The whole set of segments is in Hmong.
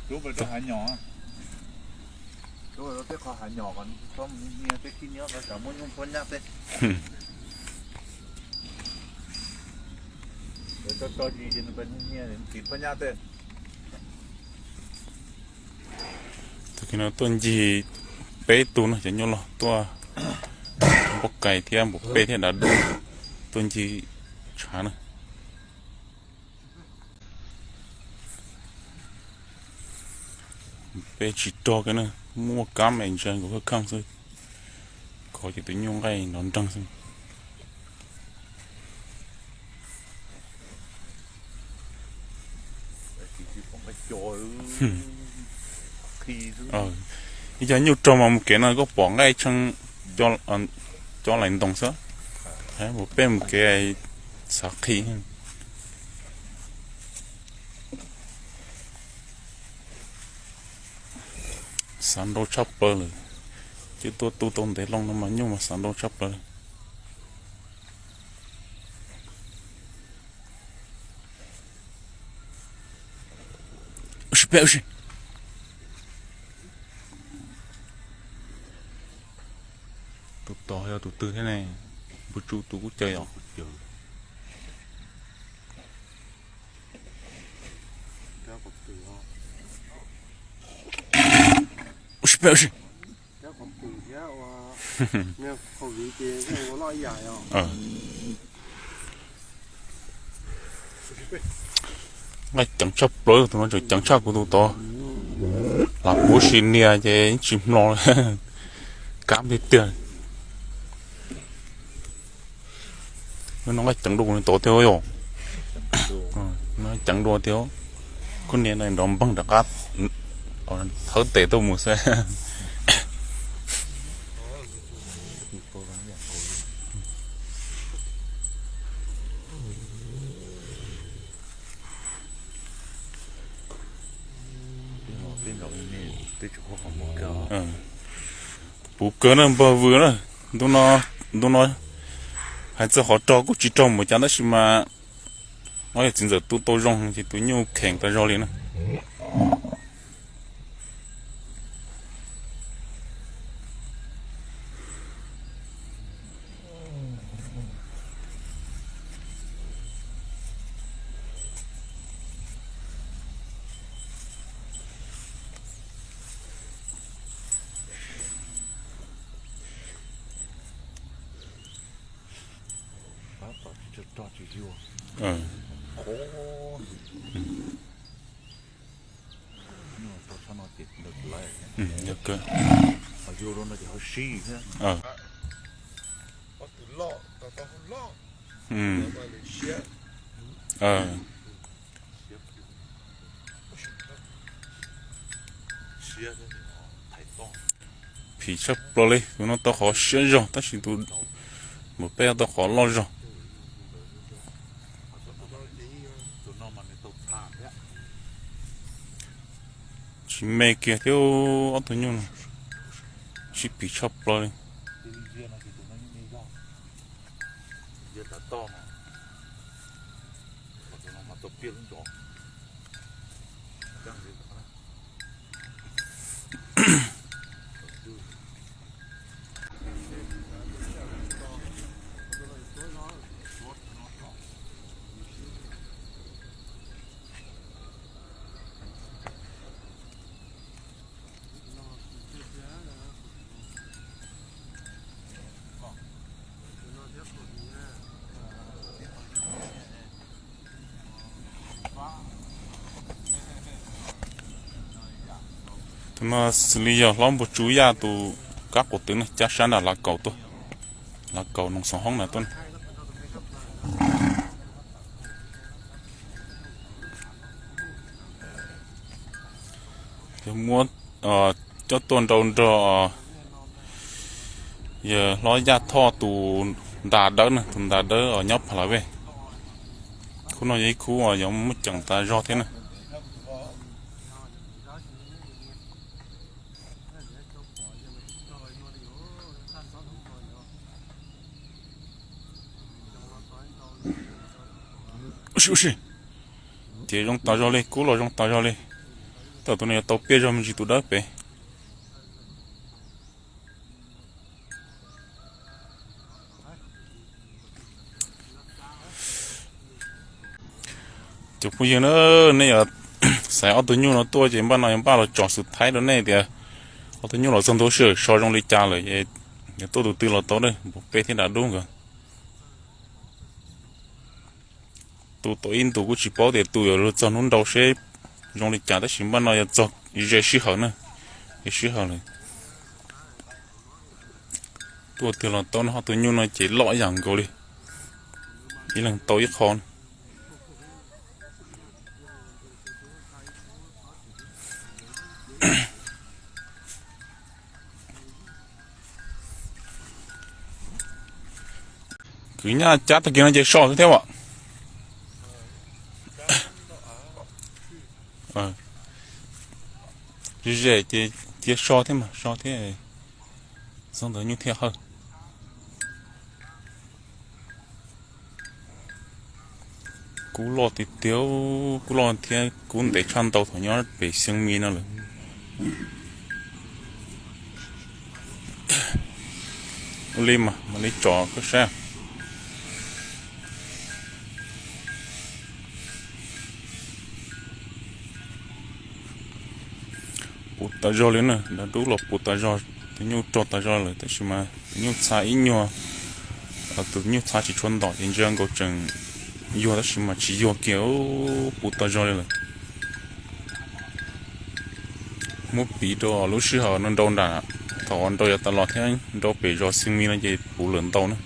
Rub rau hav nyom, rub rau tej qhov hav nyom kom txhob mus hnia tej khib nyiab, tsam muaj nyuj phua nyaj tej. Tso tso zis ces nws pes hnia tiv phua nyaj tej. Tag kis no tuaj ncig peb tug no, cov nyuj loj tuaj, npauj kais thiab npauj peb thiab dav dub, tuaj ncig tshav na. Peb tsis rog kiag na, muaj kab me ntsa nkaus khaj kheej xwb, khov ces tus nyuj nqaij nrov nreeg xwb. Ib co nyuj rog mas mus kev no koj pom nqaij tshee, cov lais ntoo xwb, mus peb mus kev xav qhi. Xav nrau tshaj plaws lawm, ces tuaj tu tau ntev loo no mas nyuj mas xav nrau tshaj plaws. Ua si peb ua si. Tus tod yog tus twg thiab ne? Npus tsu tus kuj caw os. Ua si peb ua si. Nqaij ceev tshaj plaws, tus no tseem ceev tshaj kuv tus tod. Lam puv sis nias ces tsis hmlo li. Kab tiag tiag. No nqaij ceev dua kuv tus tod thiab yom. Ceev dua thiab. Kuv nias no nrov npeeg rov qab thawb tes tuaj mus xwb. Puv kawg na npawg Vwm na. Ntu no hais txog qhov rog kuj tsis rog mus cas tab sis mas ob yog txiv ntxawm tu tau zoo ces tus nyuj kheem tas zog li na. Phim tshaj plaws li, tus no tau qhov siab zog tab sis tus mus peb tau qhov loj zog. Tsis me kiag thiab ob tug nyuj no, sib phim tshaj plaws li. Tus no xws li yog hlob npua tsu yaj tus kab quav twm na, cab sab nram Lav Kaus tuaj, Lav Kaus Noos Xoom Hoob na tuaj. Yog muab coj tuaj nrau nrog yawg hlob Yaj Thoj tus nta dawb na, tus nta dawb nyob Pha La Vej. Khub no yog ib khub uas yuav muab ceem tas zog thiab na. Ua si, ua si. Ces zoo tas zog li, kub los zoo tas zog li. Tam tus no yuav tau piaj zog me ntsis tus dawb pem. Cov phooj ywg na, nej yuav xaiv ob tug nyuj no tuaj ces npaj no yuav npaj los tsom xwm thaib rau nej tias ob tug nyuj los txog ntua sij hawm so zoo li cas lawm, yuav tuaj tus twg los tau, npawg Peb thiab Dab Dub nkawd. Tus tau ib ntus kuj tsis paub tias tus yuav luag txog hnub nrau seb zoo li cas, tab sis npaj no yuav txog ze sij hawm na, ze sij hawm lawm. Tuaj twg los tau no, ob tug nyuj no ces loj ib yam nkaus li, ib leeg tau ib qho. Kwv Nyab cab tag kis no ces so xwb thiab as. Ze ze ces cia so thiab mas, so thiab, txog ntawd nyuj thiaj hawj. Kub loj tiag tiag, kub loj thiab kub ntev tshaj ntau thaum nyob pem Xeev Mis no lawm. Ua li mas mam li tsom koj saib. Puv tas zog li na, Dab Dub los puv tas zog, tus nyuj rog tas zog lawm, tab sis mas tus nyuj txha ib nyuag, tus nyuj txha tsis tshua ntom ces ntsia nkaus tseem yuag, tab sis mas tsis yuag kiag, puv tas zog li lawm. Muab piv rau lub sij hawm no nrau nram, thaum nrau yav tas los thiab nrau pem zos Xeev Mis no ces puv lawm ntau na.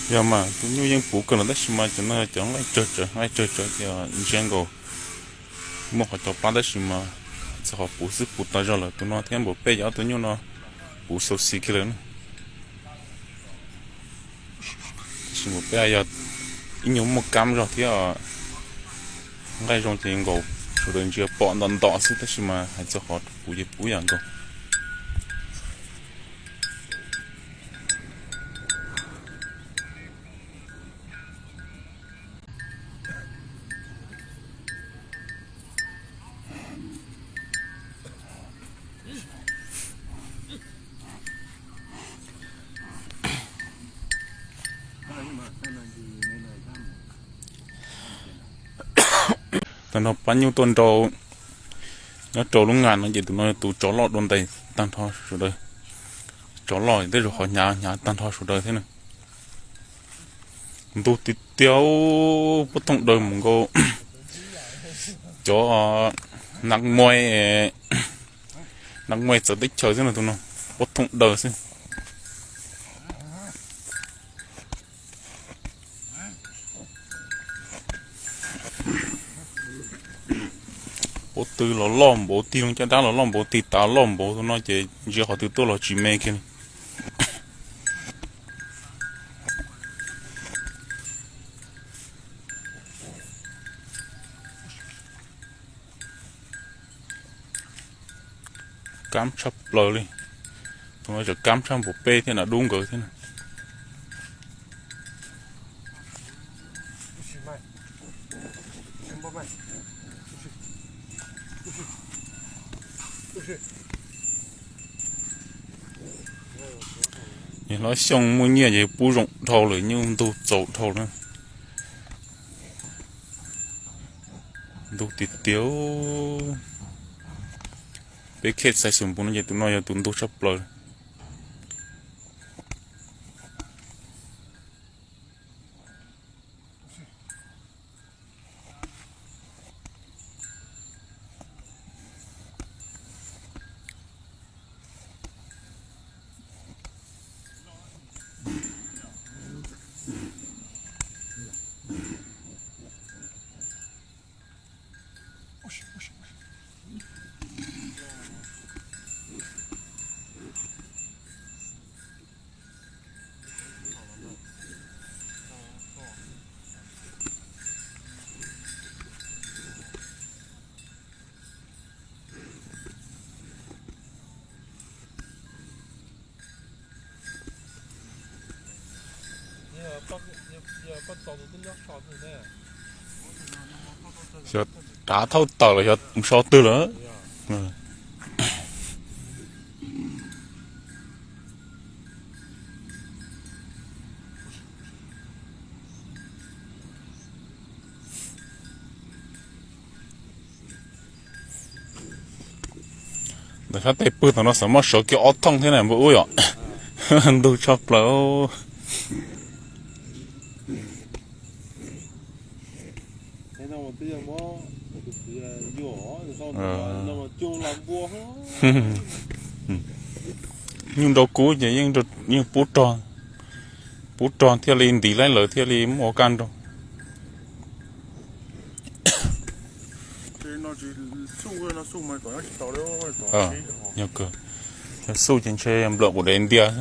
Yog mas tus nyuj yeej puv kawg lawm tab sis mas cov no cov nqaij tsawg tsawv, nqaij tsawg tsawv ces ntsia nkaus muaj qhov cov plab tab sis mas txog qhov puv xwb puv tas zog lawm. Tus no thiab npawg Peb yog ob tug nyuj no puv xau xis kiag lawm na. Tab sis npawg Peb yog ib nyuag muaj kab zog thiab nqaij zoo ces nkaus sawv daws ntsia pom ntom ntom xwb tab sis mas hais txog qhov puv ces puv yam nkaus. Tag nrho pab nyuj tuaj nrau nyob rau lub ngas no ces tus no tus tsov loj dua ntais tag nrho sawv daws. Tsov loj tej zaum qhov hnyav hnyav tag nrho sawv daws thiab na. Ntug tiag tiag, puab thooj daws mus nkaus cov nag muaj, nag muaj txawv teb chaws xwb no, tus no puab thooj daws xwb. Puab tw los loj npaum, tig loo caj dab los loj npaum, tig tav loj npaum, tus no ces ntsia qhov twg tuaj los tsis me kiag li. Kab tshaj plaws li. Tus no tseem kab tshaj npawg Peb thiab Dab Dub nkawd thiab na. Hlob Xyooj muaj nyiaj ces pub zoo dhau lawm, nyuj ntug txaus dhau na. Ntug tiag tiag. Peb khej xaiv xus npus no ces tus no yog tus ntug tshaj plaws. Xyov rov thauj tawm los xyov so twg lawm. Ntawm sab tes pwg tom no xav muab sawv kiag ob thooj thiab na npawg ub yom. Ntug tshaj plaws. Nyuj nrau kub ces yeej pub rog, pub rog thiaj li ntiv laib lawv thiaj li muaj ua kaj nrog. Yog kawg, yog xuj ces ntshe nplawm quav dev ntiag.